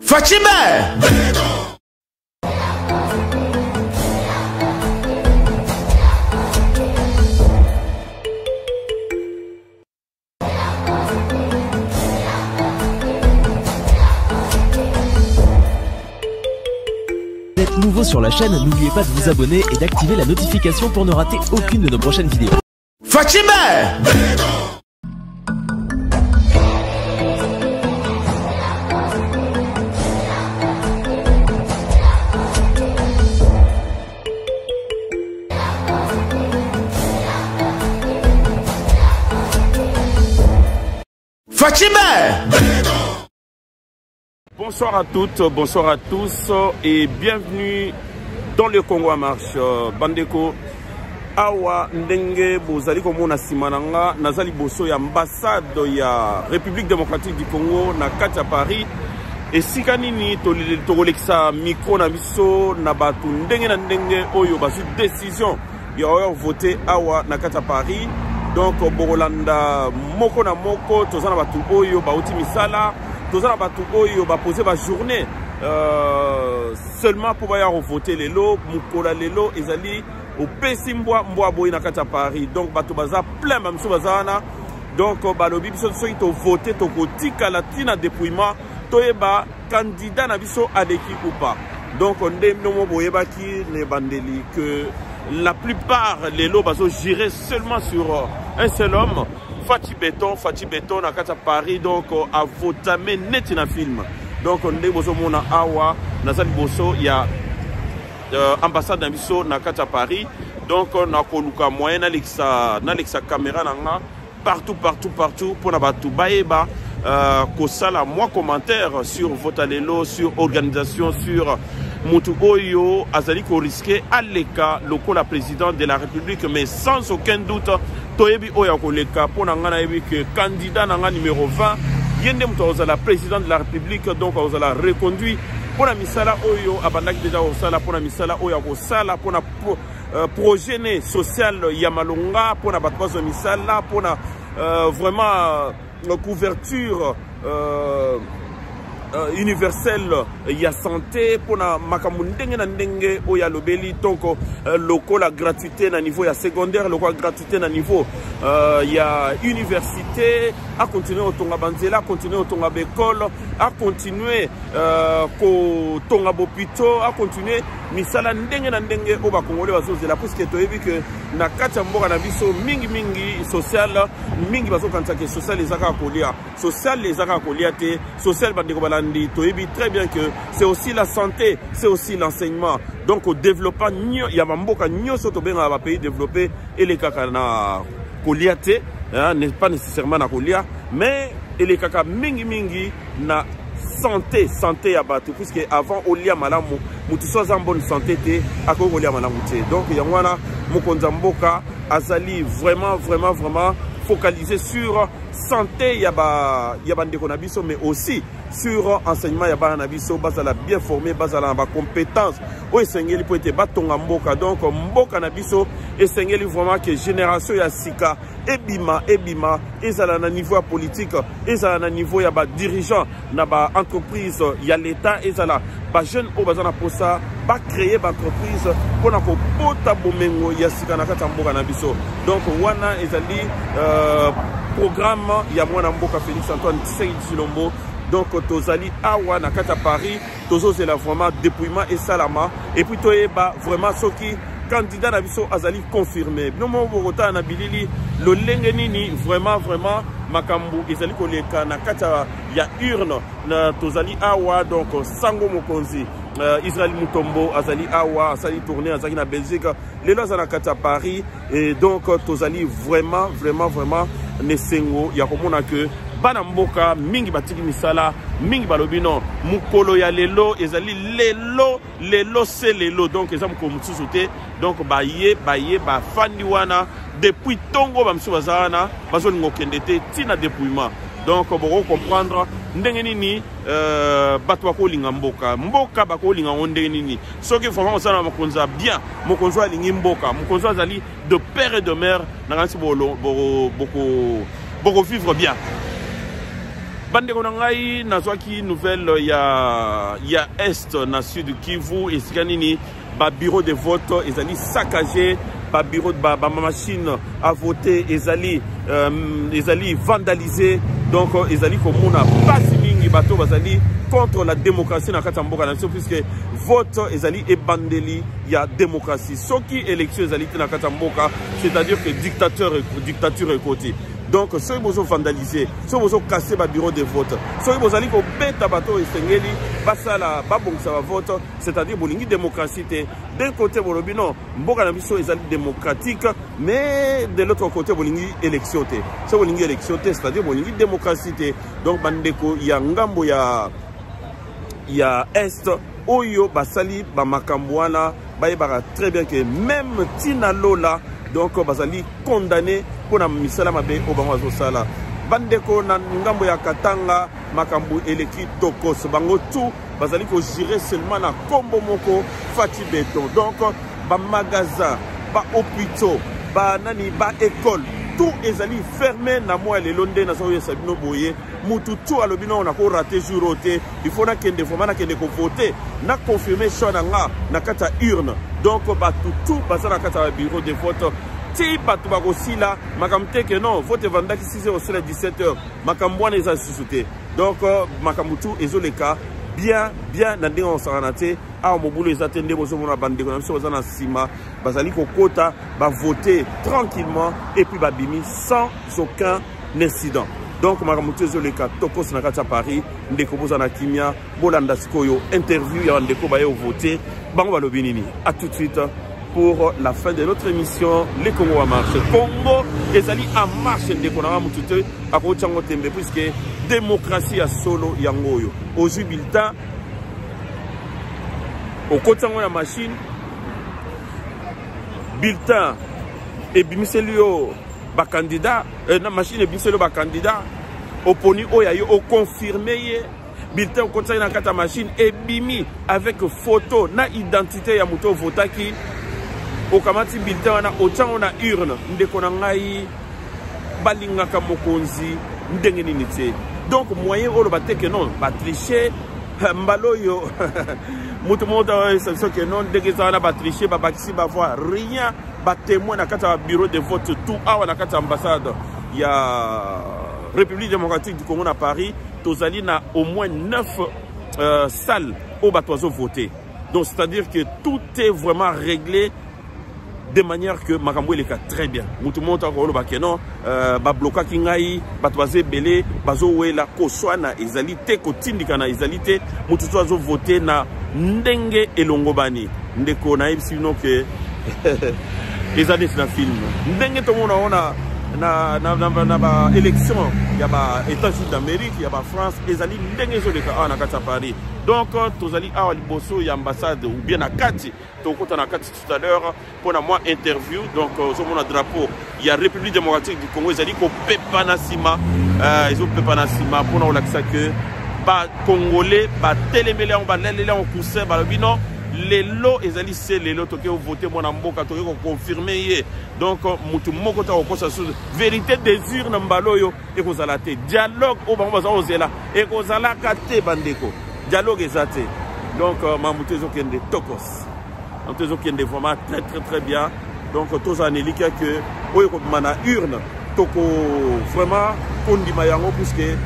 Fatshi Vous êtes nouveau sur la chaîne, n'oubliez pas de vous abonner et d'activer la notification pour ne rater aucune de nos prochaines vidéos. Fatshi Fatshi Bonsoir à toutes, bonsoir à tous et bienvenue dans le Congo en marche. Bandeko, awa ndenge bozali komona nsima na nga naza liboso ya ambassade ya République démocratique du Congo na kati ya Paris. Esika nini tokolekisa micro na biso na bato ndenge na ndenge oyo bazwi décision ya oyo vote awa na kati ya Paris. Donc bokolanda moko na moko, toza na bato oyo bauti misala, toza na bato oyo bapose ba journée seulement mpo baya kovote lelo. Mokolo ya lelo ezali opesi mbwa mbwa boyi na kati ya Paris. Donc bato baza plein, bamisu baza wana. Donc balobi biso soki tovote tokotikala ntina dépouillement, toyeba candidat na biso aleki ou pas. Donc nde bino mo boyebaki na ebandeli que la plupart lelo bazo gérer seulement sur un seul homme, Fatshi Béton. Fatshi Béton na kati ya Paris, donc avotame neti na film. Donc nde bozomona awa naza liboso ya ambassade na biso na kati ya Paris. Donc nakoluka moyen nalekisa caméra na nga partout partout partout mpona bato bayeba kosala mwa commentaire sur vote lelo, sur organisation, sur mutu oyo azali korisquer aleka lokola président de la République. Mais sans aucun doute toyebi oyo akoleka. Mpo na ngai nayebi ke candidat na nga numéro 20, ye nde moto akozala président de la République. Donc akozala reconduit mpona misala oyo abandaki deja kosala, mpona misala oyo akosala, mpona projet ne social ya malonga, mpona bato bazwa misala, mpona vraiment couverture universelle ya santé, mpona makambo ndenge na ndenge oyo alobeli. Donc lokola gratuité na niveau ya secondaire, lokola gratuité na niveau ya université, acontinue kotonga banzela, acontinue kotonga baekole, acontinue kotonga bahôpitaux, acontinue misala ndenge na ndenge oyo bakongole bazozela, puisque toyebi ke na kati ya mboka na biso mingimingi social, mingi bazokanisa ke social eza kaka kolia. Social eza kaka kolia te. Social, bandeko balandi, toyebi très bien que c'est aussi la santé, c'est aussi l'enseignement. Donc développement ya bamboka nyonso tobengaka bapays développé elekaka na kolia te, n'est pas nécessairement na kolia, mais elekaka mingimingi na santé, santé ya bato, puisque avant olia malamu, motu so aza bonne santé te, akoki kolia malamu te. Donc yango wana mokonzi ya mboka azali vraiment vraiment vraiment focalisé sur santé ya bandeko na biso, mais aussi sur enseignement ya bana na biso, bazala bien formé, bazala na bacompétence oyo esengeli mpo ete batonga mboka. Donc mboka na biso esengeli vraiment ke génération ya sika ebima, ebima, ezala na niveau ya politique, ezala na niveau ya badirigeant na baentreprise ya l'État, ezala bajeune oyo baza na mposa bacréer baentreprise mpona kobota bomengo ya sika na kati ya mboka na biso. Donc wana ezali programme ya mwana mboka Félix Antoine Tshisekedi Tshilombo. Donc tozali awa na kati ya Paris, tozozela vraiment dépouillement esalama et puis toyeba vraiment soki candidat na biso azali confirmé. Bino moko bokotala na bilili lolenge nini vraiment vraiment makambo ezali koleka na kati ya urne na tozali awa. Donc sango mokonzi Israël Mutombo azali awa, asali tournée, azali na Belgique, lelo aza na kati ya Paris. Et donc tozali vraiment vraiment vraiment nesengo ya komona ke bana mboka mingi batiki misala, mingi balobi non, mokolo ya lelo ezali lelo, lelo se lelo, donc eza mokolo mosusu te. Donc baye baye bafandi wana depuis ntongo, bamisusu baza wana bazolinga okende te ntina dépouillement. Donc boko comprendre ndenge nini bato bakolinga mboka, mboka bakolinga yango ndenge nini soki vraiment oza na mokonzi ya bien, mokonzi oyo alingi mboka, mokonzi oyo azali de père et de mère. Nakanisi bokovivre bien. Bandeko na ngai, nazwaki nouvelle ya est na Sud Kivu, esika nini ba bureau de vote ezali saccagé, ba bureau ba machine à voter ezali vandalisé. Donc ezali komona pasi mingi, bato bazali contre la démocratie na kati ya mboka na biso, puisque vote ezali ebandeli ya démocratie. Soki élection ezali te na kati ya mboka, c'est-à-dire que dictature ekoti. Donc soki bozo vandaliser, soki bozo casser ba bureau de vote, soki bozali kobeta bato esengeli basala babongisa ba vote, c'est-à-dire bolingi démocratie te. D'un côté bolobi non, mboka na biso ezali démocratique, mais de l'autre côté bolingi élection te. Soki bolingi élection te, c'est-à-dire bolingi démocratie te. Donc bandeko ya ngambo ya est oyo basali ba makambo wana, bayebaka très bien que même tina lola, donc bazali condamné mpona misala mabe oyo bango bazosala. Bandeko na ngambo ya Katanga, makambo eleki tokos, bango tout bazali kogire seulement na kombo moko, Fatshi Béton. Donc ba magasin, ba hôpitaux, ba nani, ba école, tout ezali fermé na mwa lelo. Nde naza koyesa bino boye, mutu tu alobi non, nakorater jour oyo te, il faut nakende vraiment, nakende kovote, na confirmer choix na nga na kati ya urne. Donc bato tu baza na kati ya bureau de vote ti bato bakosila makambo te ke non, vote evandaki 6 heures, osila 17 heures, makambo wana eza lisusu te. Donc makambo tu ezoleka bien bien na ndenge kosakana te. Awa mobulu eza te. Nde bozomona bandeko na biso baza na nsima, bazali kokota, bavote tranquillement et puis babimi sans aucun incident. Donc makambo tu ezoleka tokos na kati ya Paris. Ndeko, boza na kimia, bolanda sikoyo interview ya bandeko baye ovote, bango balobi nini. À tout de suite pour la fin de notre émission, le Congo en marche. Congo ezali en marche, ndeko na mutu te akotia yango tembe, puisque démocratie ya solo yango oyo. Ozwi bulletin, okoti yango na machine, bulletin ebimiseli yo bacandidat, na machine ebimiseli yo bacandidat, oponi oyo ya yo, oconfirme ye. Bulletin okotisaki na kati ya machine ebimi avec photo na identité ya moto ovotaki. Okamati bulletin wana, otiango na urne. Ndeko na ngai, balingaka mokonzi ndenge nini te? Donc moyen oloba te ke non, batriche mbala oyo. Moto moko ayebisa biso ke non, ndenge eza wana, batriche, babakisi bavoix, rien. Batémoin na kati ya bureau de vote tout awa na kati ya ambassade ya République démocratique du Congo na Paris, tozali na au moins 9 salles oyo bato bazovote. Donc c'est à dire que tout est vraiment réglé de manière que makambo eleka très bien. Motu moko akoloba ke non, bablokaki ngai, bato baza ebele, bazowela, koswana ezali te, kotindikana ezali te, motu so azovote na ndenge elongobani. Ndeko, nayebisi bino ke eza neti na film, ndenge tomona ngo na baélection ya ba États-Unis d'Amérique, ya baFrance, ezali ndenge ezoleka awa na kati ya Paris. Donc tozali awa liboso ya ambassade ou bien na kati, tokota na kati tout à l'heure mpona mwa interview. Donc ozomona drapeau ya République démocratique du Congo ezali kopepa na nsima, ezopepa na nsima mpona kolakisa ke bacongolais batelemeli yango, baleleli yango coussin, balobi non, lelo ezali se lelo, toke kovote mwana mboka, toke koconfirme ye. Donc motu moko ta kokosa susu, vérité des urnes na mbala oyo ekozala te. Dialogue oyo bango baza kozela ekozalaka te. Bandeko, dialogue eza te. Donc mamutu ezokende tokos, donc ezokende vraiment très très très bien. Donc tozala na elikya ke oyo ekobima na urne, toko vraiment kondima yango, puisque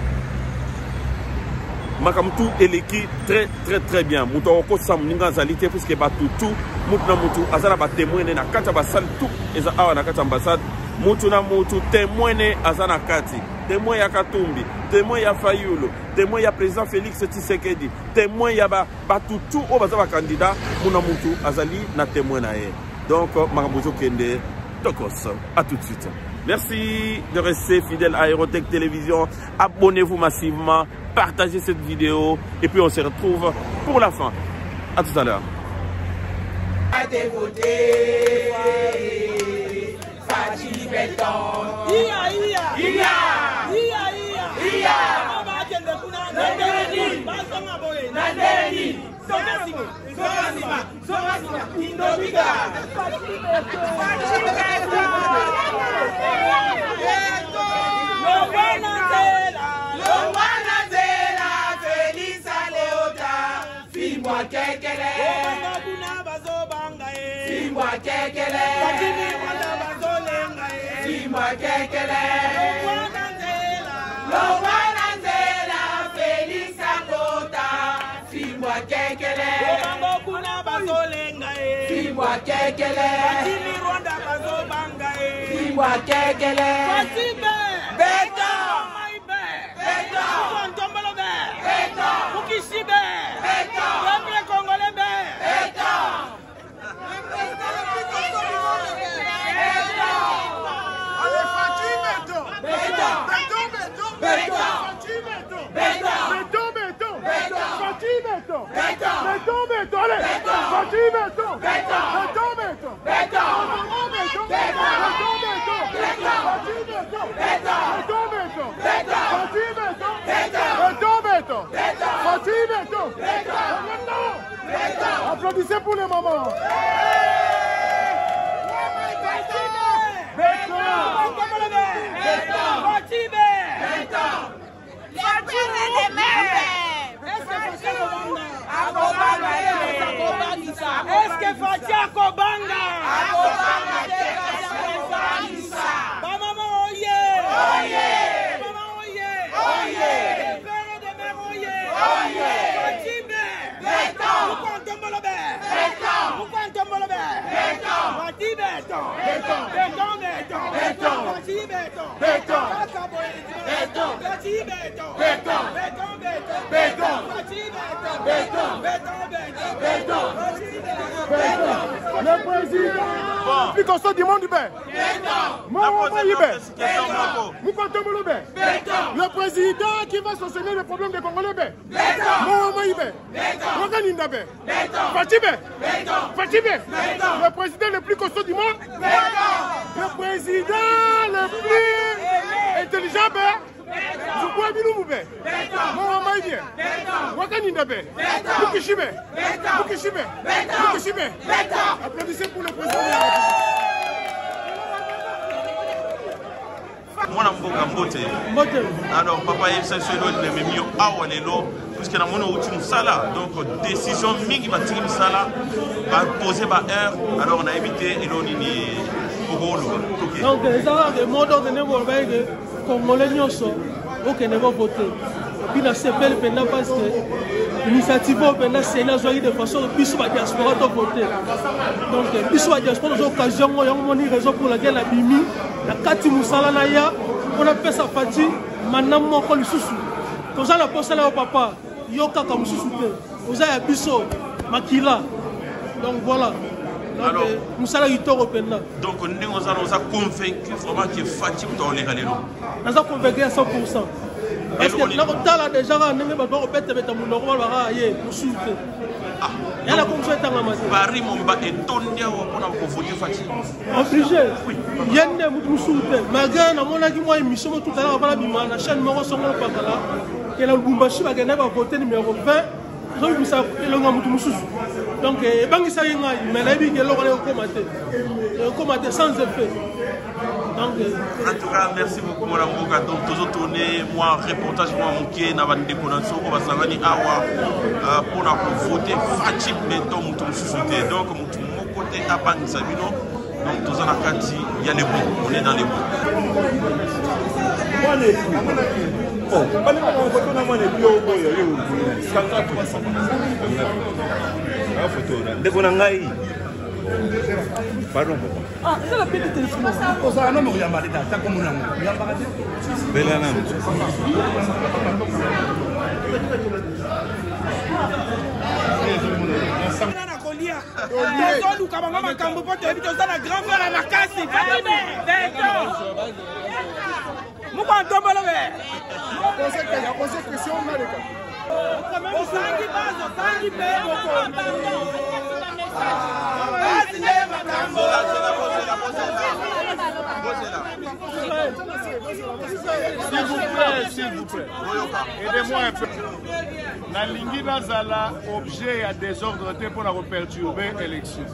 makambo tu eleki très très très bien. Moto akokosa moninga azali te, puisque bato tu, mutu na mutu aza na batémoin ne na kati ya basalle tu eza awa na kati ya ambassade. Mutu na mutu témoin ne aza na kati: témoin ya Katumbi, témoin ya Fayulu, témoin ya président Félix Tshisekedi, témoin ya bato tu oyo baza bacandidat. Muna mutu azali na témoin na ye. Donc makambo ezokende tokos. À tout de suite. Merci de rester fidèle à Aérotech Télévision. Abonnez-vous massivement, partagez cette vidéo et puis on se retrouve pour la fin. À tout à l'heure. Voter, Fatshi Béton. Iya, iya. Iya. Iya, iya. Iya. Bakende kuna. Na ndenge nini? Bazonga boye. Na ndenge nini? Zonga nsima. Zonga nsima, zonga nsima, Indobika. Fatshi Béton. Fatshi Béton. Longwa na nzela. Longwa na kekele. Batini Rwanda bazolenga ye. Simbwa kekele. Longwa na nzela. Longwa na nzela. Felix akota. Simbwa kekele. Bango kuna bazolenga ye. Simbwa kekele. Batini Rwanda bazobanga ye. Simbwa kekele. Fasibe. Beto. Maibe. Beto. Ntombolo be. Beto. Mukishi be. Beto. Peuple congolais be. Beto. Allez, Fatih, béton. Béton. Béton, béton. Béton. Fatih, béton. Béton. Béton, béton. Béton. Fatih, béton. Béton. Béton, béton. Allez. Béton. Fatih, béton. Béton. Béton, béton. Béton. Béton, béton. Béton. Béton, béton. Béton. Fatih, béton. Béton. Béton, béton. Béton. Fatih, béton. Béton. Béton, béton. Béton. Fatih, béton. Béton. Maintenant. Béton. Applaudissez pour les mamans. Est-ce que Fatih akobanga? Bamama oye! Bamama oye! Père de mère oye! Fatih be! Pourquoi Ntombolo be? Pourquoi Ntombolo be? Fatih béton! Béton, béton! Fatih béton! Kaka boye! Fatih béton! Béton, béton! Fatih béton! Béton, béton! Fatih béton! Le président. Plus costaud du monde, ben. Moi, moi, il ben. Moukotombolo, ben. Le président qui va solutionner le problème des Congolais, ben. Moi, moi, il ben. Roganinda, ben. Fatih, ben. Fatih, ben. Le président le plus costaud du monde. Le président le plus intelligent, ben. Zukwa Bilumbu, ben. Moi, moi, il bien. Wakaninda, ben. Mukishi, ben. Mukishi, ben. Mukishi, ben. Applaudissez pour le président de la République. Mwana mboka, mbote. Mbote. Alors papa, yebisa biso elo ememi yo awa lelo, puisque namoni outi mosala, donc décision mingi batiki misala, bapose ba heure. Alors nayebi te elo nini okoloba. Toke. Donc eza kaka mot d'ordre ndenge bolobaki ke congolais nyonso okende kovote. Et puis nasepeli mpenza parce que initiative oyo mpenza seni azwaki de façon biso badiaspora tovote. Donc biso badiaspora tozwa occasion oyo, yango moni raison pour laquelle nabimi na kati mosala na ya mpona pesa Fatih mana moko lisusu. Toza na posa na yo papa, yo kaka mosusu te, oza ya biso makila. Donc voilà. Donc, Alors, mosala kitoko mpenza. Donc ndenge oza na, oza convaincu vraiment ke Fatih moto aoleka lelo? Naza convaincu ya 100, parce Eloko que nini? nakotala déjà kaka ndenge bato bakobetabeta monoko, balobaka ye mosusu te. Ya na komso etangama te. Paris momba etondi awa mpona kovote Fatih. Obligé, ye nde motu mosusu te. Malgré namonaki mwa émission mo tutalaka mpona bima na chaîne moko songolo pakala ke na Lubumbashi bakendaki bavote numéro 20, ezobimisa elongo ya motu mosusu. Donc ebangisaki ngai, mais nayebi ke eloko wana ekokoma te, ekokoma te sans effet. Donc En tout cas, merci beaucoup mwana mboka. Donc tozotourne mwa reportage mwa moke na bandeko na biso oyo basangani awa mpona kovote Fatih Beton, moto mosusu te. Donc motu moko te abangisa bino. Donc toza na kati ya le bon, on est dans le bon. Mwana epu balinga foto na mwana epu yo oyo yo kanga foto ndeko na ngai. Pardon papa. Ah, eza na pete telefone. Ozala no mokoyamba te, ata komona yango oyambaka te. Bela nanu. Na kolia tozoluka bango makambo mpo toyebi toza na grand frère ya makasi. Beton, moko ntombolo be. Osangi base, osangi mpe basi nde makambo. S'il vous plaît, s'il vous plaît. Aidez-moi un peu. Nalingi nazala objet ya désordre te mpona koperturbe élection.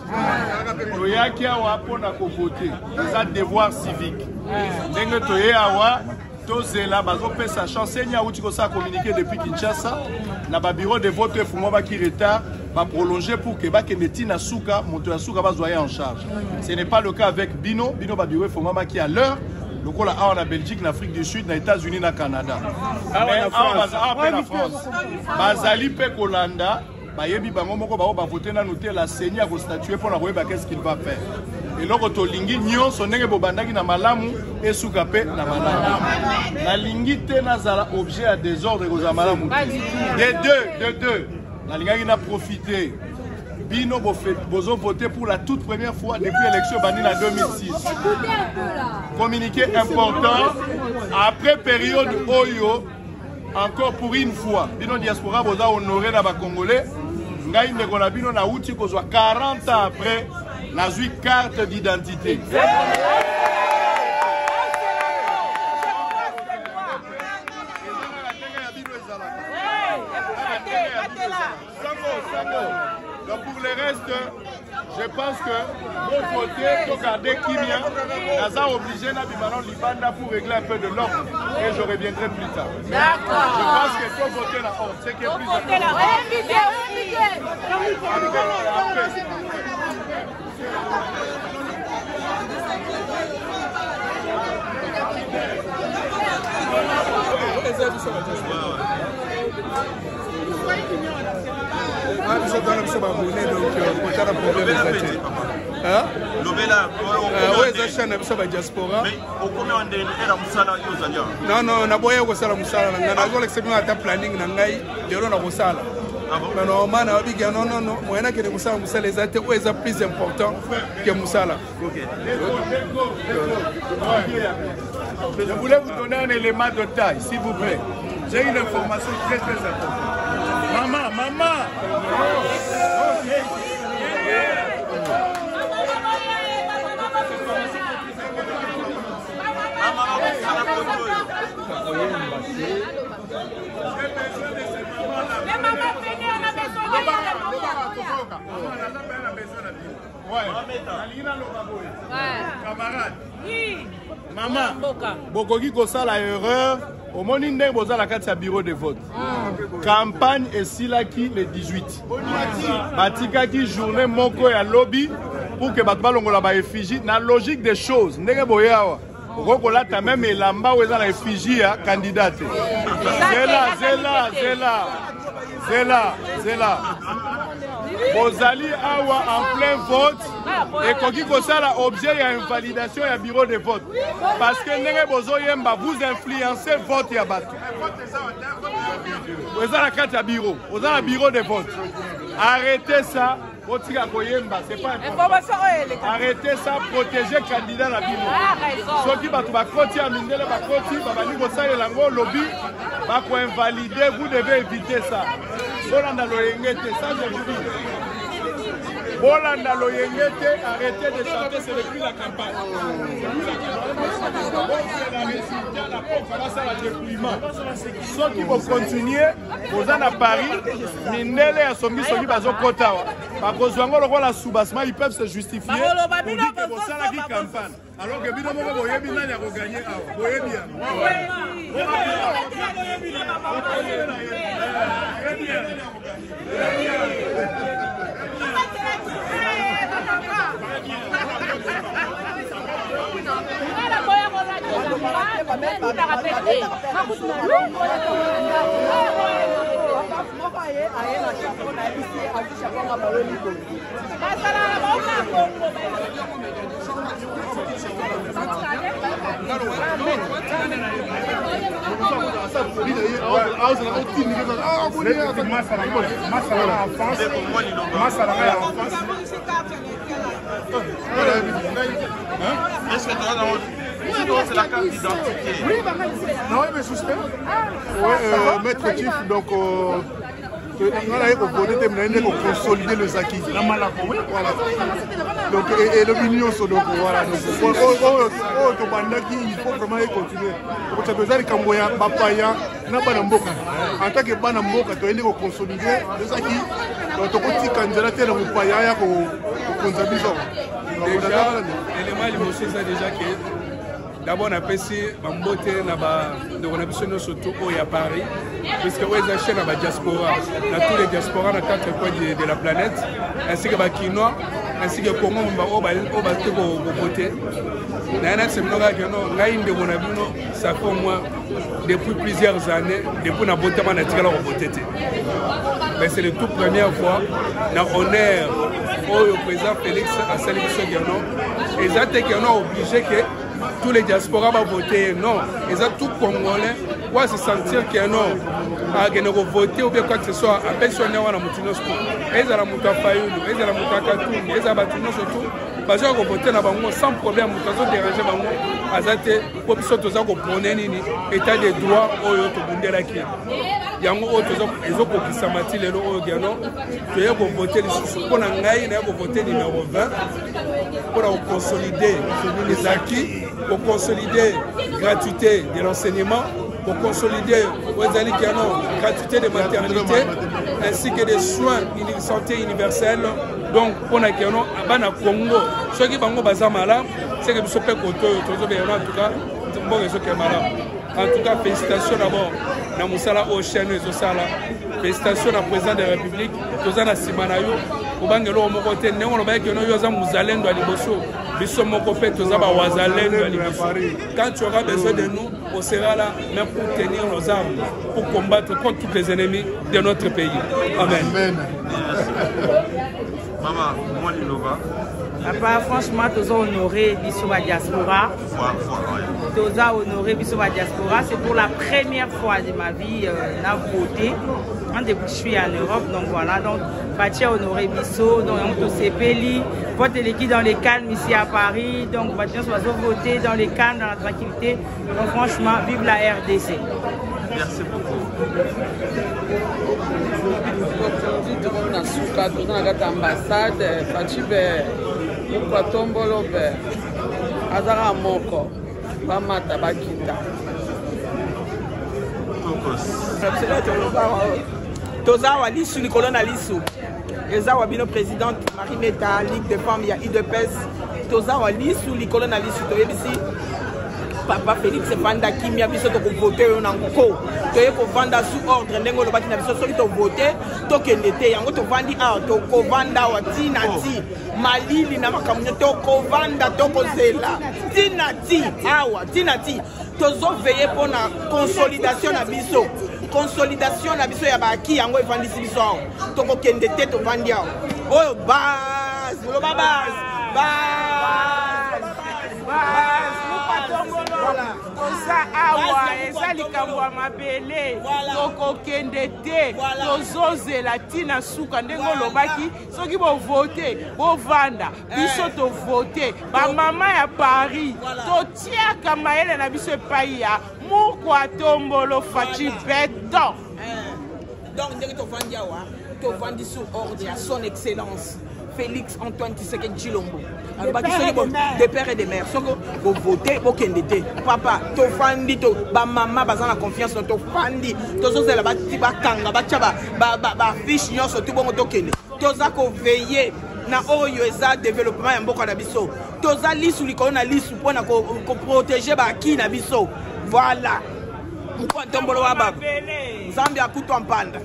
Toyaki awa mpona kovote, eza devoir civique. Ndenge toye awa. Tozela bazopesa chance. Enya awuti kosala communiqué depuis Kinshasa na ba bureau de vote efungwamaki retard, baprolonger pour que bakende ntina suka, moto ya suka bazwa ye en charge. Ce n'est pas le cas avec bino. Bino ba bureau efungwamaki à l'heure, lokola awa na Belgique, na Afrique du Sud, na États-Unis, na Canada. Mais awa mpe na France bazali mpe kolanda, bayebi bango moko bao bavote nanu te. La CENI akostatue mpo na koyeba qu'est-ce qu'il va faire. Eloko tolingi nyonso, ndenge bobandaki na malamu, esuka mpe na malamu. Nalingi te nazala objet ya désordre, ekozala malamu te. De deux, nalingaki na profiter, bino bozovote pour la toute première fois depuis élection ebandi na 2006. Communiqué important après période oyo, encore pour une fois, bino diaspora boza honoré na bacongolais. Ngai ndeko na bino nauti kozwa 40 ans après, nazwi carte d'identité. Donc pour le reste, je pense que mon côté, togarder kimia, naza obligé nabima na libanda pour régler un peu de l'ordre et je reviendrai plus tard. D'accord. Je pense que faut voter la ordre, c'est qui est plus important. Après, après. Biso twana biso babone, donc kotala problème eza te. Oyo eza chaîne na biso badiaspora. Non, non, naboya kosala mosala na ngai. Nazolakisa bino ata planning na ngai lelo nakosala. Mais normalement nayobiki, non, non, non, moyen nakende kosala mosala eza te. Oyo eza plus important ke mosala. Je voulais vous donner un élément de taille, s'il vous plaît. J'ai une information très très importante. Maman, maman. Les mamans, venez, on a besoin de Nalingi naloba boye, camarade mama, bokoki kosala erreur. Omoni ndenge boza na kati ya bureau de vote, campagne esilaki le 18, batikaki journée moko ya lobi pour que bato balongola baeffigie. Na logique des choses, ndenge boye awa, okoki kolata même elamba oyo eza na effigie ya candidat te. Zela, zela, zela, zela, zela. Bozali awa en plein vote, ekoki kosala objet ya invalidation ya bureau de vote, parce que ndenge bozoyemba, vous influencez vote ya bato. Eza na kati ya bureau, oza na bureau de vote. Arrêtez ça, botika koyemba, c'est pas important. Arrêtez ça, protéger candidat na bino. Soki bato bakoti ya mindele, bakoti, babandi kosalela yango, lobi bakoinvalide. Vous devez éviter ça. Bolanda loyenge te, ça je vous dis, bolanda loyenge te. Arrêtez de chanter, c'est depuis la campagne. Résultat, la porte basala dépouillement. Soki bocontinue, boza na Paris, mindele ya songisongi bazokota awa, bakozwa yango lokola soubassement, ils peuvent se justifier pour dire que bosalaki campagne, alors que bino moko boyebi nani akoganye awa, boyebi yango. Moko aye, aye na chapeau, nayebisi ye azwi chapeau nga baloli boye. Bazalaka baoka Kongo. Est-ce que tu as la carte d'identité? Oui, mais suspect. Ouais, maître Chief, donc nga naye kovote te, naye nde koconsolider les acquis. Voilà, donc elobi nyonso. Donc voilà, donc oyo tobandaki, il faut vraiment econtinue. Okotaka eza likambo ya bapaya na bana mboka. En tant que bana mboka, toyei nde koconsolider les acquis. Donc tokotika nzela te na mopaya ya kokonza biso. Déjà, élément liboso eza déjà ke D'abord napesi bambote na bandeko na biso nyonso tout oyo ya Paris, puisque oyo eza chaîne ya badiaspora, na tous les diaspora na quatre coins de la planète, ainsi que bakinois, ainsi que Congo mobimba oyo bate kovote. Naye nayebisa bino kaka keno ngai ndeko na bino, ça fait au moins depuis plusieurs années, depuis nabotama natikala kovote te, mais c'est le tout première fois na honneur oyo président Félix asali biso keno eza te keno obligé ke tous les diaspora bavote. Non, eza tout Congolais wa se sentir ke non akende kovote ou bien quoi que ce soit, apesi yo ndenge wana. Motu nyonso tu, ezala moto ya Fayulu, ezala moto ya Katumbi, ezala bato nyonso tu baza kovote na bango sans problème. Moto azoderange bango aza te, mpo biso toza koprone nini? État de droit oyo tobundelaki yango oyo ezokokisama ti lelo oyo. Giano toye kovote lisusu. Mpo na ngai, naye kovote numéro 20 mpona koconsolide les acquis, koconsolide gratuité de l'enseignement, koconsolide oyo ezali kiano gratuité de maternité ainsi que des soins santé universelle. Donc mpona kiano bana Congo, soki bango baza malamu, seke biso mpe kote oyo tozobeyano. En tout cas mboka ezokende malamu. En tout cas félicitations d'abord na mosala oyo chaîne oyo ezosala. Félicitations na président de la République. Toza na nsima na yo, kobanga eloko moko te. Ndenge olobaki keno yo oza mozalendo ya liboso, biso moko mpe toza bawazalendo ya liboso. Quand tu auras besoin de nous, on sera là même pour tenir nos armes, pour combattre contre tous les ennemis de notre pays. Amen, amen. Mama, mwa liloba. Papa, franchement toza honoré, biso badiaspora toza honoré, biso badiaspora. C'est pour la première fois de ma vie na voté, hein, depuis que je suis en Europe. Donc voilà, donc Fatshi a honoré biso, donc yango tosepeli. Vote eleki dans les calmes ici à Paris, donc bato nyonso bazovoter dans les calmes, dans la tranquillité. Donc franchement, vive la RDC. Merci beaucoup. Tondi tokomi na suka, toza na kati ya ambassade. Fatshi be mokwa tombolo be azaka moko, bamata bakita. Toza awa lisu likolo na lisu. Eza wa bino présidente Marie Meta, Ligue de femmes ya UDPS. Toza awa lisu likolo na lisu. Toyebisi papa Félix, evanda kimia, biso tokovote oyo na nko. Toye kovanda sous ordre ndenge olobaki na biso, soki tovote tokende te. Yango tovandi awa, tokovanda awa ti na ti. Malili na makambo nyonso, tokovanda, tokozela ti na ti awa, ti na ti. Tozoveye mpo na consolidation na biso, consolidation na biso ya baaki. Yango evandisi biso awa, tokokende te. Tovandi awa oyo base, oloba base, base. Toza awa, eza likambo ya mabele, tokokende te. Tozozela ntina suka ndenge olobaki, soki bovote bovanda, biso tovote. Bamama ya Paris totiaka mayele na biso epai ya Mukwa Tombolo Fatshi Béton. Donc ndenge tovandi awa, tovandi sous ordre ya Son Excellence Félix Antoine Tshisekedi Tshilombo. Alobaki soki de père et de mère, soki bovote bokende te. Papa, tovandi to bamama baza na confiance na tofandi, tozozela bati bakanga batya bafiche nyonso tu, bongo tokende. Toza koveille na oyo eza développement ya mboka na biso. Toza lisu likolo na lisu mpona koprotege baaki na biso. Voilà, mokwa ntombolo wa baba Nzambe akutwa mpanda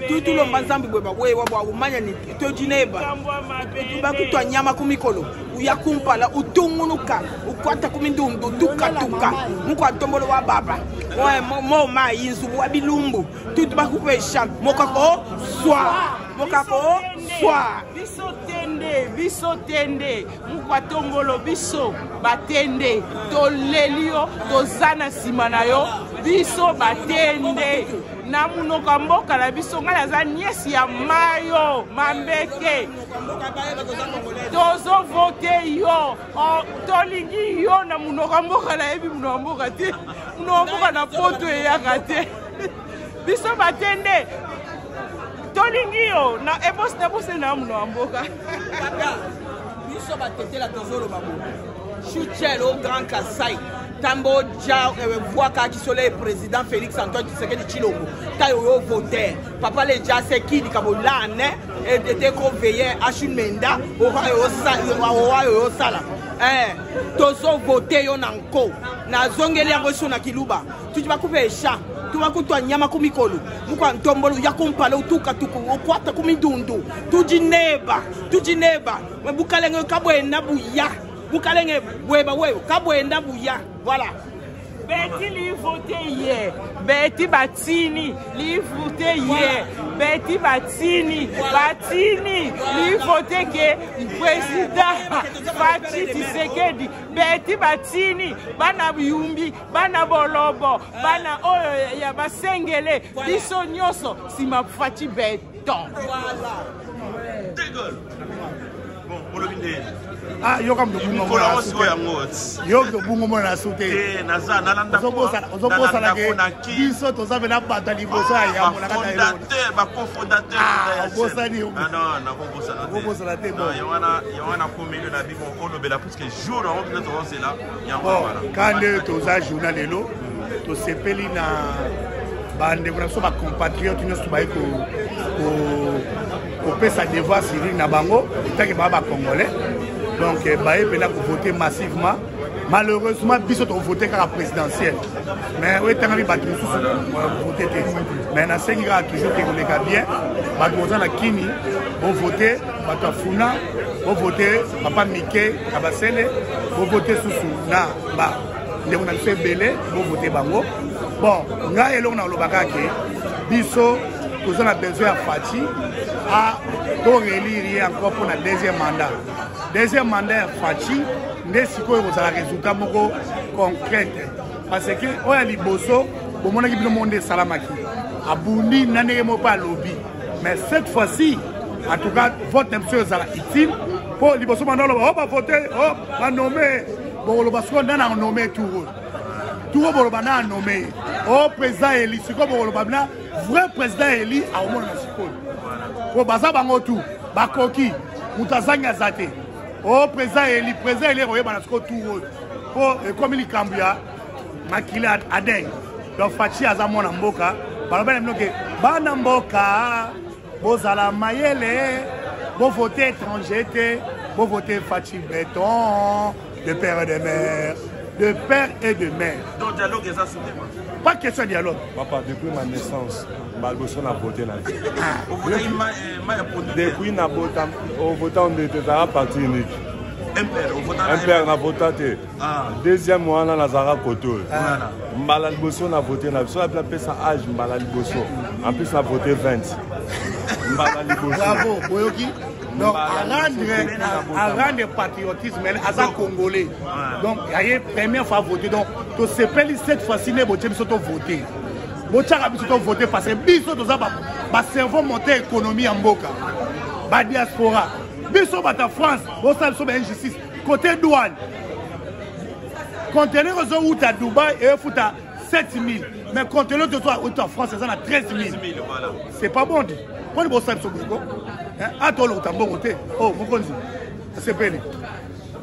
tutulomba Nzambe bweba wewa bwa umanya ni todineba bakutwa nyama kumikolo uya kumpala utungunuka ukwata kumindundu tukatuka mukwa ntombolo wa baba mo mayi nzubu wa bilumbu tutu bakupesha mokako swa mokako swa. Biso tende, biso tende, Mukwa Tombolo, biso batende toleli yo, toza na nsima na yo. Biso batende na monoko ya mboka na biso, ngai naza niesi ya mayo mambeke. Tozovote yo, tolingi yo na monoko ya mboka. Nayebi monoko ya mboka te, monoko ya mboka na poto eyaka te. Biso batende tolingi yo na ebosi na bosi na monoko ya mboka. Biso batetela tozoloba boye, Chuchel au Grand Kasai tambo ja voaka kisole président Félix Antoine Tshisekedi Tshilombo tayo yo voter papa le ja se kidi kabolane ete koveiller ashumenda owa yo sala. Eh, tozovote yo na nko. Nazongeli yango so na kiluba. Tudi bakupesha tubakutwa nyama ku mikolo mukwa ntombolo ya kumpala utuka tuku ukwata ku midundu tudi neba tudi neba bukalenge kabwenda buya bukalenge bweba wewe kabwenda buya voilà. Betty li vote ye Betty batini li vote ye Betty batini batini li vote ke président Fatshi Tshisekedi. Betty batini bana yumbi bana bolobo bana oyo ya basengele biso nyonso nsima Fatshi beton. Bon, olobi nde Ah, yoka moto bungo mikolo yango sikoyo yango yo moto bungo mona na su te eh, naza nalanda ozobosana ke biso toza mpena bato ya liboso ya yambo na kati ya bacofondateur obosani okobosana te yango wana komeli na bino olobela puisque jour yango bino tozozela yango wana ka nde toza journal lelo tosepeli na bandeko na biso bacompatriote nyonso baye kopesa devoir civil na bango etake baa bacongolais donc eh, baye mpena kovote massivement. Malheureusement biso tovote kaka présidentielle, mais oyo etangami bato mosusu vote te. Mais nasengi kaka toujours ke koleka bien bato boza na kini bovote, bato ya funa bovote papa Mike Kabasele, bovote susu na ba ndeko na biso ebele, bovote bango. Bon, ngai eloko na olobaka ke biso toza na besoin ya Fatshi a to relire ye encore mpo na deuxième mandat. Deuxième mandat ya Fatshi nde sikoyo ekozala résultat moko concrète, parce que oyo ya liboso bomonaki bino moko nde esalamaki, abundi na ndenge moko mpe alobi. Mais cette fois-ci, en tout cas, vote na biso ezala utile mpo liboso banda oloba o bavote o banome, bokoloba sikoyo nani anome tour oyo, tour oyo boloba na anome ye o président eli, sikoyo bokoloba na vrai président eli akomonana sikoyo po baza bango tu bakoki, moto azangi aza te. O président eli, président eli ekoyebana sikoyo tour oyo mpo ekomi likambo ya makili adeng. Donc Fatshi aza mwana mboka, baloba na bino ke bana mboka bozala mayele, bovote étranger te, bovote Fatshi Béton, de père et de mère, de père et de mère. Donc dialogue eza soutema. Pas question de dialogue. Papa, depuis ma naissance, baliboso na vote na vie. Ovotaki mai ya pondu. Depuis na bota, ovota nde tozalaka parti unique. MPR, ovota na MPR na vota te. Deuxième wana nazalaka kote oyo. Mbala liboso na vote na biso apela pesa âge mbala liboso. En plus na vote 20. Mbala liboso. Bravo, boyoki. Donc à rendre patriotisme aza congolais. Donc aye première fois voter, donc tosepeli cette fois-ci nde botie biso to voter. Botiaka biso to voter parce que biso toza ba cerveau monté économie ya mboka. Ba diaspora. Biso bata France, bosala biso ba injustice côté douane. Conteneur ezowuta Dubai efuta 7000, mais conteneur tozowuta France eza na 13 000. C'est pas bon dit. Mponi bosala biso boyeko ata olokota mbongo te. Oh mokonzi asepeli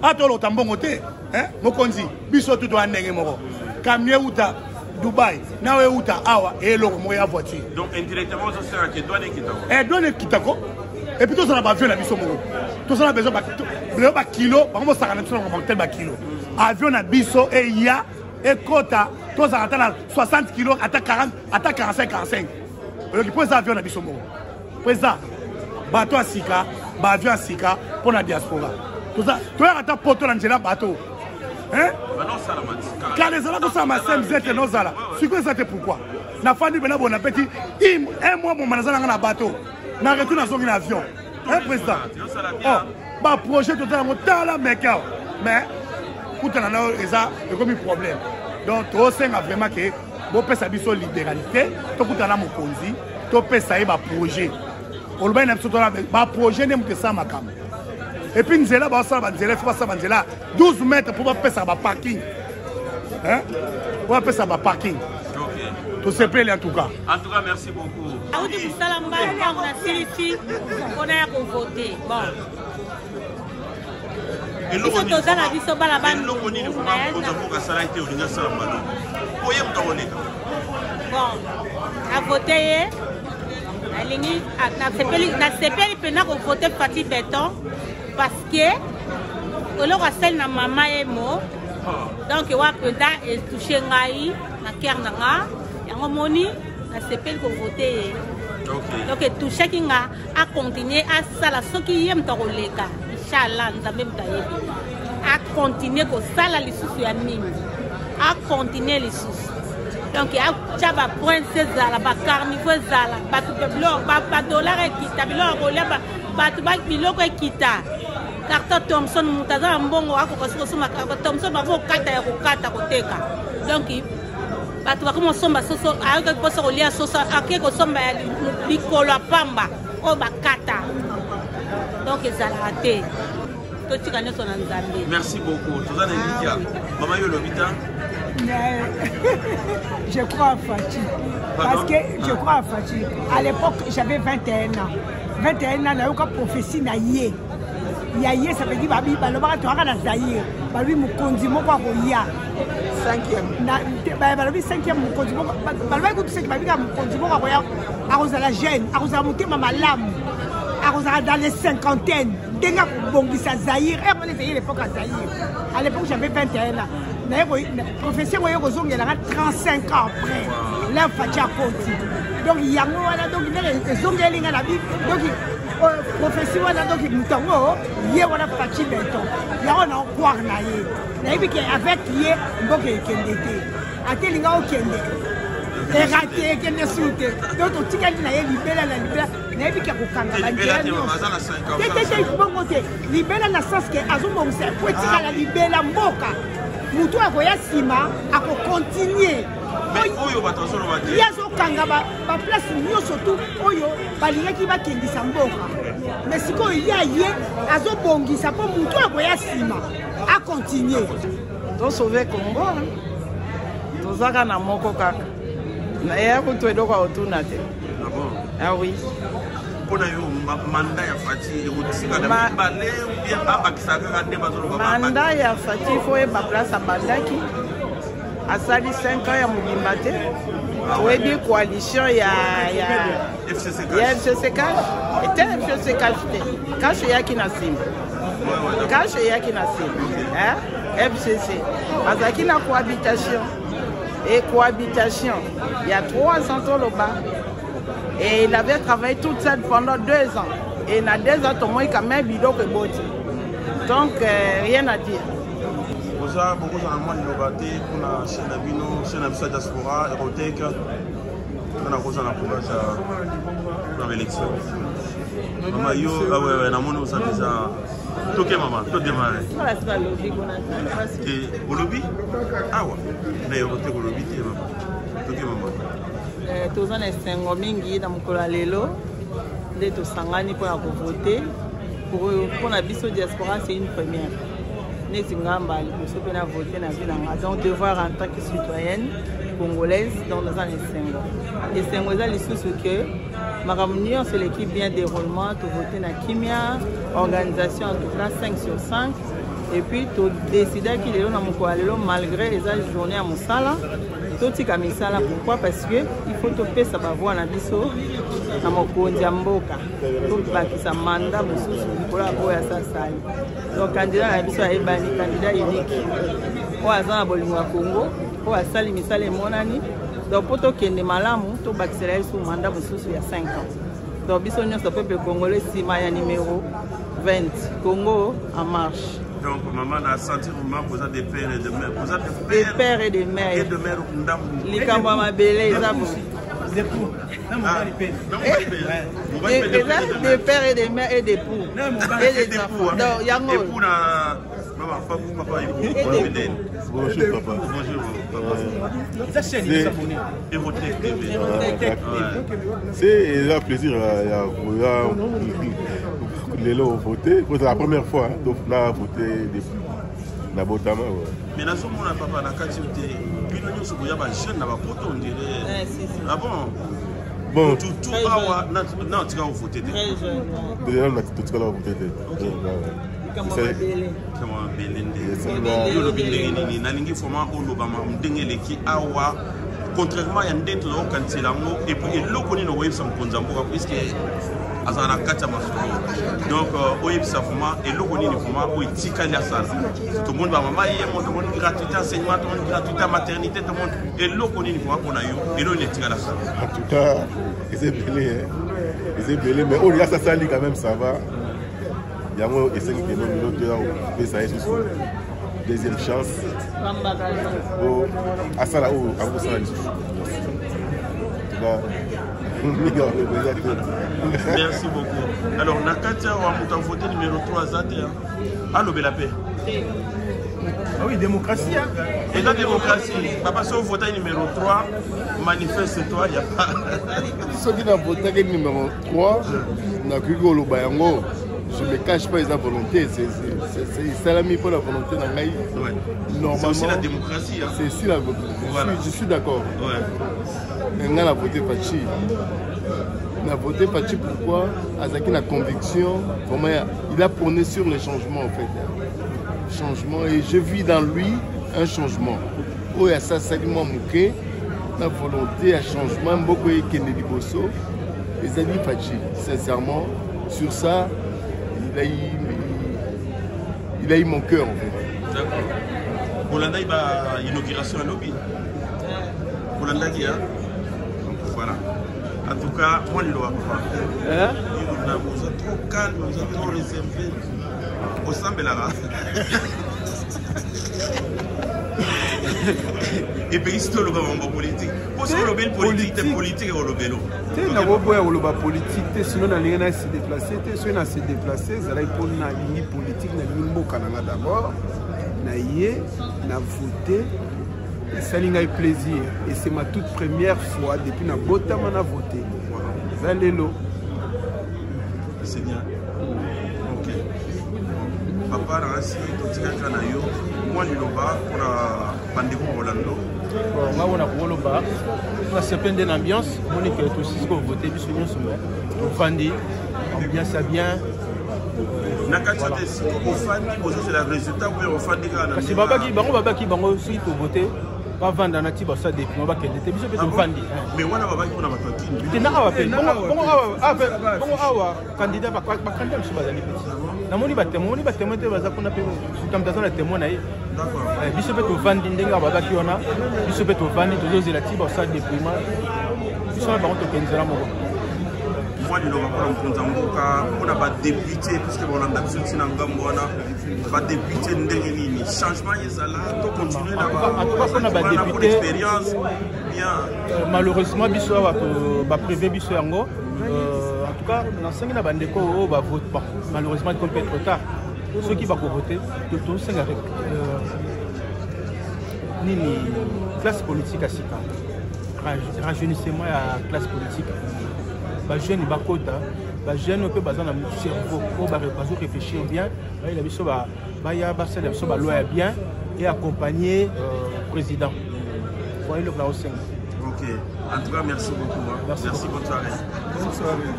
ata olokota mbongo te. Mokonzi biso tu toya ndenge moko, camion euta Dubai na oyo euta awa eloko moko ya voiture. Donc indirectement ozosala ke douane ekitako. Eh, douane ekitako et puis tozala baavion na biso moko, tozala besoin lelo bakilo bango bosaka na biso na matel bakilo avion na biso eya ekota, tozala ata na 60 kilo, ata 40, ata 45, 45 oyoki mpo eza avion na biso moko. Président, bato ya sika, baavion ya sika mpo na diaspora, toyaka ata poto na nzela bato kala ezala kosala masmz te nozala sikoyo eza te. Pourquoi nafandi mpena boye, napeti un mois moma naza nanga na bato, na retour nazongi na avion. Hein, président, oh baprojet toza yango, tala meke awa, mais kutana na oyo eza ekomi problème. Donc tosenga vraiment ke bopesa biso libéralité, tokutana na mokonzi, topesa ye baprojet olobaki na biso, tona baprojet nde moto esala makambo. Et puis nzela basala banzela, ifo basala banzela 12 mètres mpo bapesaka baparking, mpo bapesaka baparking. Tosepeli en tout cas. En tout cas, merci beaucoup. Auti kosala mbangu, nasilisi mpona ya kovote. Bon, biso toza na biso bana. Eloko nini vraiment mokonzi ya mboka asalaki te olingi asala mbalo po ye moto akoleka? Bon, navote ye, nalingi, nasepeli, nasepeli mpena kovote Fatshi Béton parce que Eloko asali na mama yemo donc wa mpenza etouche ngai na cœur na nga yango moni nasepeli kovote ye. Donc etouchaki nga acontinue asala soki ye moto akoleka inshallah nzambe moto ayebi acontinue kosala lisusu ya mingi acontinue lisusu donc atya baprince ezala bacarniveau ezala bato badollar ekita biloko kolia bato biloko ekita carton thomson moto aza na mbongo akoka soki kosomba carton thomson bakokata ya kokata koteka donc bato bakomi kosomba soso ayokaki mposa kolia soso ake kosomba ya likolo ya pamba oyo bakata donc ezalaka te totika nyonso na nzambe. Merci beaucoup, toza na elikia. Mama, yo olobi ta. Je crois à Fatshi. Parce que je crois à Fatshi. À l'époque, j'avais 21 ans. 21 ans, nayoka prophétie na ye. Ya ye, ça veut dire babi balobaka toyaka na Zaïre. Balobi mokonzi moko akoya. Cinquième. Balobi cinquième mokonzi moko. Balobaki kutu cinquième, babika mokonzi moko akoya akozala jeune, akozala motema malamu. Akozala dans les cinquantaines. Ndenge akobongisa Zaïre. Eh, wana ezali l'époque ya Zaïre. À l'époque, j'avais 21 ans. Naye prophétie yango ye kozongelaka 35 ans après la Fatshi akoti donc yango wana donc ndenge ezongeli nga na bi donc prophétie wana donc moto yango ye wana Fatshi beton yango na croire na ye nayebi ke avec ye mboka ekende te ate elinga okende erate ekende su te donc totikali na ye libela na libela nayebi ke akokanga banzela nyonso te te te bongo te libela na sens ke azobongisa po etikala libela mboka motu akoya nsima akokontinue oyo bato bazoloba te ye azokanga baplace nyonso tu oyo balingaki bakendisa mboka mais sikoyo ye aye azobongisa mpo motu akoya nsima akontinue. Tosauve Congo, tozaka na moko kaka naye kutu eloko ya kotuna te. Ah bon? Ah oui. Mpo na yo, mandat ya Fatshi ekotika na mibale bien babakisa kaka nde bazoloba? Mandat ya Fatshi, fo oyeba place abandaki. Asali 5 ans ya mobimba te. Oyebi coalition ya ya FCC cash ete FCC cash te, cash eyaki na nsima, cash eyaki na nsima. FCC azalaki na cohabitation et cohabitation il y a 3 ans toloba et il avait travaillé toute seule pendant 2 ans et na 2 ans tomoni quand même biloko eboti donc rien à dire. Boza bokozala mwa liloba te mpona chaîne na bino, chaîne na biso ya diaspora Erotec, mpona kozala courage ya na élection. Mama yo, ah ouais, ouais, namoni oza déjà toke. Mama, todémarre te. Olobi awa na Erotec, olobi te. Mama, toke mama. Toza na esengo mingi na mokolo ya lelo nde tosangani mpona kovote. Mpona biso diaspora, c'est une première neti ngamba liboso mpe na vote na vie na nga, donc devoir en tant que citoyenne congolaise. Donc naza na esengo. Esengo eza lisusu ke makambo nyonso eleki bien, déroulement, tovote na kimia, organisation en tout cas 5 sur 5. Et puis todécidaki lelo na mokolo ya lelo, malgré eza journée ya mosala, totika misala. Pourquoi? Parce que il faut topesa bavoix na biso na mokonzi ya mboka, tobakisa mandat mosusu likolo ya oyo asasali. Donc candidat na biso ayebani, candidat unique oyo aza na bolingo ya Congo, oyo asali misala emonani. Donc mpo tokende malamu, tobakisela ye su mandat mosusu ya 5 ans. Donc biso nyonso peuple congolais nsima ya numéro 20, Congo en marche. Donc maman, na sentir vraiment koza de père et de mère, koza de père, de père et de mère et de mère ndambu. Likambo ya mabele eza bo eza de père et de mère et d'époux et des enfants. Donc yango époux na mama, papa, papa époux. Bonjour papa. Bonjour papa. Erotec TV. C'est un plaisir ya koya lelo voter pour la première fois, hein, donc na voter depuis na botama. Ouais. Mais nazomona papa na kati yo te, bino nyonso boya bajeune na bapoto ondire. Ah bon? Bon, tutu awa na tika kovote te. Déjà totikala kovote te. Likambo mabele nde yo olobi ndenge nini? Nalingi vraiment olobama ndenge eleki awa, contrairement ya nde toza kokanisela yango. Et puis eloko nini okoyebisa mokonzi ya mboka, puisque azala na kati ya masolo. Donc euh, oyebisa vraiment eloko nini vraiment oyo etikali asala. Tomoni bamama ye mo, tomoni gratuité enseignement, tomoni gratuité maternité, tomoni eloko nini vraiment mpona yo, eloko nini etikali asala. En tout cas, eza ebele, eza ebele, mais oyo asasali quand même ça va. Yango esengi kende bino toya kopesa ye susu deuxième chance po asala oyo akosala lisusu. Merci beaucoup. Alors, na kati awa moto avote numéro 3 aza te, alobela mpe. Ah oui, démocratie. Hein? Eza démocratie. Papa, si ovota numéro 3, manifeste-toi, y a pas. Soki na votaki numéro 3, nakoki koloba yango. Je me cache pas, eza volonté. Esalami mpo na volonté na ngai. Normalement. C'est aussi la démocratie. Hein? C'est aussi la voilà. Je suis d'accord. Ouais. Nga na voté Fatshi. Na voté Fatshi pourquoi? Azaki na conviction, vraiment, il a prôné sur le changement en fait. Changement, et je vis dans lui un changement. Oyo asasali mwa moke na volonté ya changement, mboko ekende liboso, ezali Fatshi. Sincèrement, sur ça, il a eu mon cœur en fait. D'accord. Bolandaki ba inauguration ya lobi. Bolandaki hein? Voilà. En tout cas, moi liloba papa. Hein? Oza trop calme, oza trop réservé. Osambelaka. Epekisi toloba mambo politique. Mpo soki olobeli politique te, politique ekolobelo. Te, nakoboya koloba politique te, sino nalingi na se déplace te. Soki na se déplace, ezalaki mpo nalingi politique, nalingi mboka na nga d'abord. Na ye na vote, esali ngai plaisir, et c'est ma toute première fois depuis nabotama na vote, eza lelo. C'est bien. Ok, papa na ngasi, totikaka na yo mwa liloba mpona bandeko Rolando. Nga mpona koloba, nasepeli nde na ambiance. Omoni ke tosisi kovote biso nyonso, me tovandi, ambiance ya bien. Na kati te, siko ofandi, bozozela résultat oyo ofandi kaka na Kasi babaki bango, babaki bango soki tovote, bavanda na ti basala dépiment, bakende te. Biso mpe tovandi. Mais wana babaki mpona bato ya Kini. Te, na awa mpe bongo awa candidat, bacandidat mosusu bazali peti. Namoni batémoin, omoni batémoin te, baza kuna mpe, moto aza na témoin na ye. Biso mpe tovandi ndenge awa babaki wana, biso mpe tovandi, tozozela ti basala dépouillement, biso na bango tokende nzela moko. Mwa liloba mpona mokonzi ya mboka, mpona badepute, puisque bolanda biso ntina ngambo wana, badepute ndenge nini changement ezala to continue na mpona badepute expérience bien. Malheureusement biso awa baprivé biso yango. En tout cas, nasengi na bandeko oyo bavote, bon, malheureusement ekomi mpe trop tard, soki bakovote, tosenga nini, classe politique ya sika, rajeunissement ya classe politique, bajeune bakota, bajeune oyo mpe baza na cerveau oyo bazo réfléchir bien, bayela biso, baya basalela biso baloi ya bien et accompagner président. Voilà eloko na osenga. Ok, en tout cas merci beaucoup, hein. Merci, merci, bonne soirée. Bonne soirée.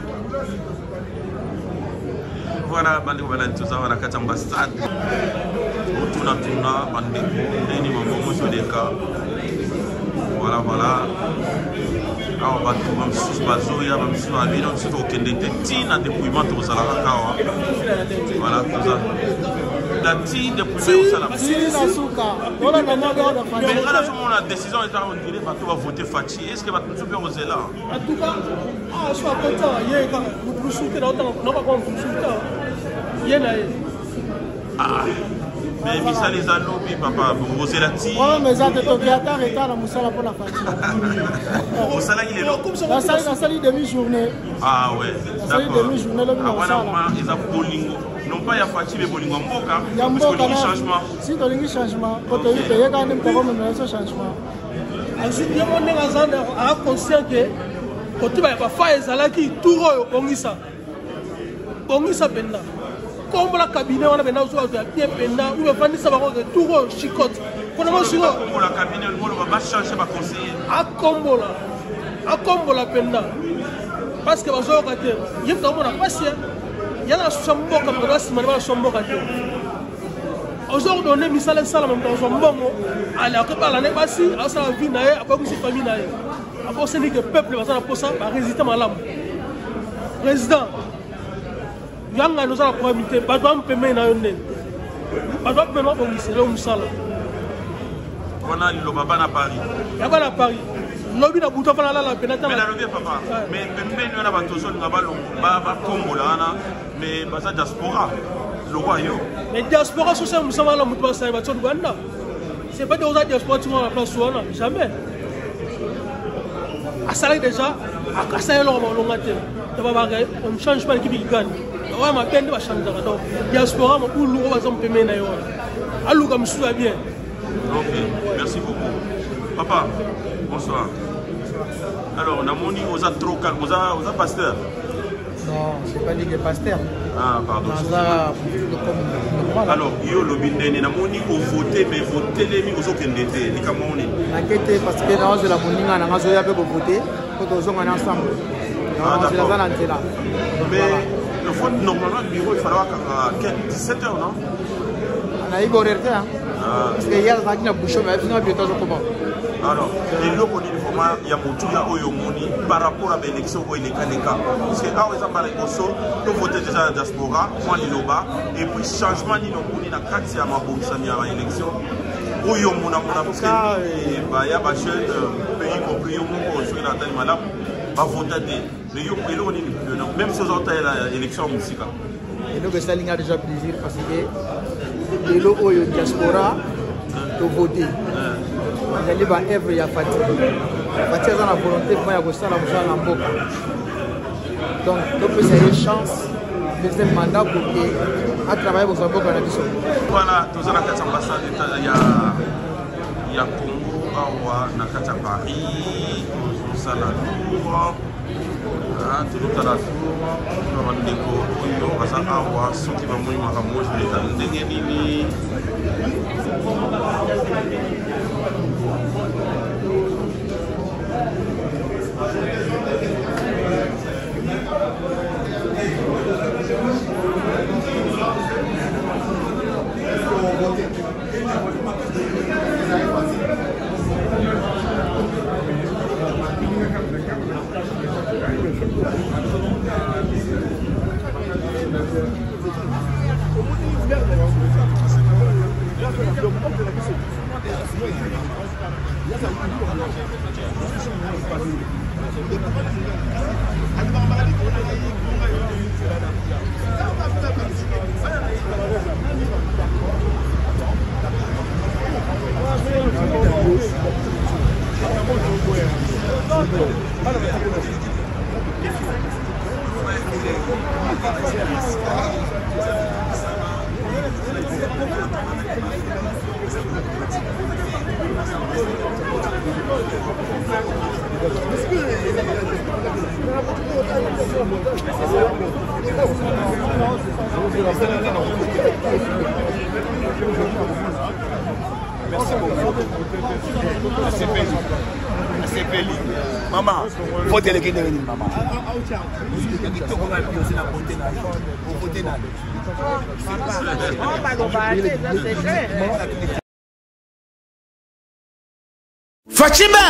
Voilà, bandeko balandi, toza wana kati ya ambassade, otunatuna bandeko ndeni mabongo ezoleka. Voilà, voilà, awa bato bamisusu bazoya, bamisusu babino, biso tokokende te ntina dépouillement, tokozala kaka awa. Voilà, toza na ti dépouillement osala. Mais nga nazomona décision eza, ondire bato bavote Faci. Est ce que bato mosusu mpe kozela? En tout cas, awa so akoti awa, ye kaka motu mosusu te, naokaka motu mosusu te, ye na ye. Ah, mais misala eza lobi, papa, ozela ti. Problème eza te, toki ata retard na mosala mpona Fati. Osalaki lelo? Nasali demi journée. Ah ouais. Nasali demi journée lobi na wana mosala. Eza bolingo non pas ya Faci, mais bolingo ya mboka. Ya Parce que mboka. olingi changement. Si tolingi changement, po toyebi te ye kaka nde moto akomemela biso changement. Azwi ye mo ndenge aza aza conscient ke kotiba ya bafa ezalaki tour oyo. Bongisa, bongisa mpenza, kombola cabinet wana mpenza, ozwa bato ya bien mpenza, oyo bafandisa bango ke tour oyo chicote mpona mo sikoyo. Bakombola cabinet, olingo bachange baconseiller. Akombola, akombola mpenza, parce que bazoyoka te. Ye moto akomona mpasi ya na susa mboka, moto aza nsima nde bazoswa mboka te. Ozordonne misala esalama, moto akozwa mbongo, ale akobala ne basi, asala vie na ye, abongisi famille na ye, abosani ke peuple baza na posa barésultat malamu. Président. Yanga oza na problème te, bato bamupembeni na yo ndeni bato bapembeni babongisela yo mosala. Wana liloba bana Paris. Ya bana Paris. Lobi na butu afana alala mpena tala. Mais nalobi papa, mais pembeni wana bato ozolinga bakombola wana, mais baza diaspora lokwa yo. Mais diaspora sosi ya mosala wana moto basali bato Uganda. C'est pas de oza diaspora tu na place wana, jamais. Asalaki déjà, asali eloko malonga te. Donc babaka on ne change pas l'équipe qui gagne. Oyo mabe nde bachangeaka. Donc diaspora mobulu oyo baza mopemeni na ye wana aluka mosusu ya bien. Ok, merci beaucoup. Papa, bonsoir. Alors, namoni oza trop calme, oza, oza pasteur? Non, c'est pas dit que pasteur. Ah, pardon. Naza comme normal. Alors, yo lobi ndeni namoni o voter mais votelemi ozokende te likambo nini? Nakete parce que nazozela moninga na nga azoya mpe kovote mpo tozongana ensemble. Ah, Nzela aza na nzela. Mais le vote normalement bureau il fallait wakanga 17 heures non? Nayebi horaire te. Ah. Parce que hier azalaki na bouchon mais biso na bientôt azokoma. Alors, eloko nini vraiment ya motuya oyo omoni par rapport à baélection oyo elekaleka? Parce que awa eza mbala liboso tovote déjà na diaspora, mwa liloba, et puis changement nini omoni na kati ya mabongisami ya baélection oyo omonamona? Parce que baya bajeune mpe y compris yo moko, soki natali malamu, bavota te. Mais yo eloko nini, même si oza otalela élection ya mosika? Eloko esali nga déjà plaisir parce que lelo oyo diaspora tovote ezali ba œuvre ya Fati. Fati aza na volonté vraiment ya kosala mosala na mboka, donc topesa ye chance deuxième mandat pour que atravaille kozwa mboka na biso. Voilà, toza na kati ya ambassade ya Congo awa na kati ya Paris, tozosala tour, tozotala tour na bandeko oyo baza awa soki bamoni makambo oyo ezoleka ndenge nini. Merci beaucoup. Nasepeli. Nasepeli. Mama, vote eleki ndenge nini mama? Ya kitoko nga biosi na vote na yo. Ovote na yo. Fatshime!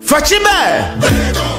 Fatshime!